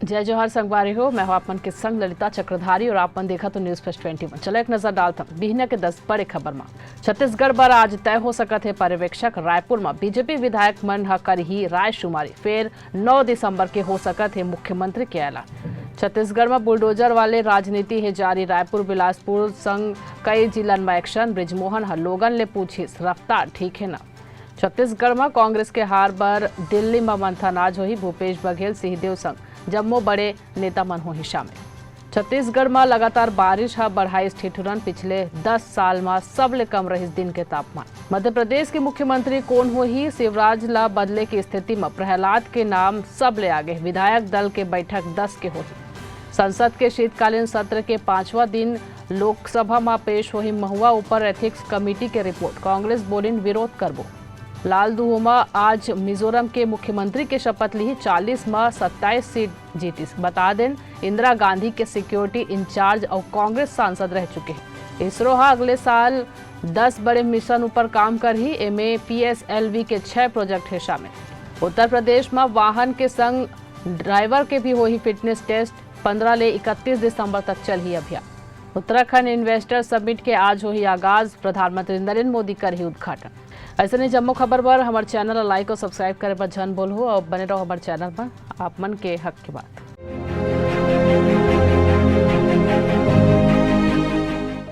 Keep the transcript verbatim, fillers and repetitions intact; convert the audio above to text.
जय जोहार संगवारी हो, मैं हूं आप मन के संग ललिता चक्रधारी और आप मन देखत हो News Flash twenty one। चलो एक नजर डालथन बिहनिया के दस बड़े खबर म। छत्तीसगढ़ बर आज तय हो सकत हे पर्यवेक्षक। रायपुर म बीजेपी विधायक मन ह करही रायशुमारी, फेर नौ दिसंबर के हो सकत हे मुख्यमंत्री के ऐलान। छत्तीसगढ़ म बुलडोजर वाले राजनीति हे जारी। रायपुर बिलासपुर संग कई जिलन म एक्शन। बृजमोहन ह लोगन ले पूछिस, रफ्तार ठीक हे न? छत्तीसगढ़ म कांग्रेस के हार बर दिल्ली म मंथन आज होही। भूपेश बघेल, सिंहदेव संग जम्मो बड़े नेता मन होही शामिल। छत्तीसगढ़ म लगातार बारिश ह बढ़ाइस ठिठुरन। पिछले दस साल म सबले कम रहिस दिन के तापमान। मध्य प्रदेश के मुख्यमंत्री कोन होही? शिवराज ल बदले के स्थिति म प्रहलाद के नाम सबले आगे। विधायक दल के बैठक दस के होही। संसद के शीतकालीन सत्र के पांचवा दिन लोकसभा म पेश होही महुआ ऊपर एथिक्स कमेटी के रिपोर्ट। कांग्रेस बोलिन, विरोध करबो। लालदुहोमा आज मिजोरम के मुख्यमंत्री के शपथ लिही। चालीस म सत्ताईस सीट जीतिस। बता देन, इंदिरा गांधी के सिक्योरिटी इंचार्ज अउ कांग्रेस सांसद रह चुके हे। इसरो ह अगले साल दस बड़े मिशन ऊपर काम करही। एमे पीएसएलवी के छह प्रोजेक्ट हे शामिल। उत्तर प्रदेश म वाहन के संग ड्राइवर के भी होही फिटनेस टेस्ट। पंद्रह ले इकतीस दिसंबर तक चलही अभियान। उत्तराखंड इन्वेस्टर समिट के आज होही आगाज। प्रधानमंत्री नरेंद्र मोदी करही उद्घाटन। अइसने जम्मो खबर बर हमर चैनल ला लाइक अउ सब्सक्राइब करे बर झन भूलहू अउ बने रहो हमर चैनल पर। आप मन के हक के बात।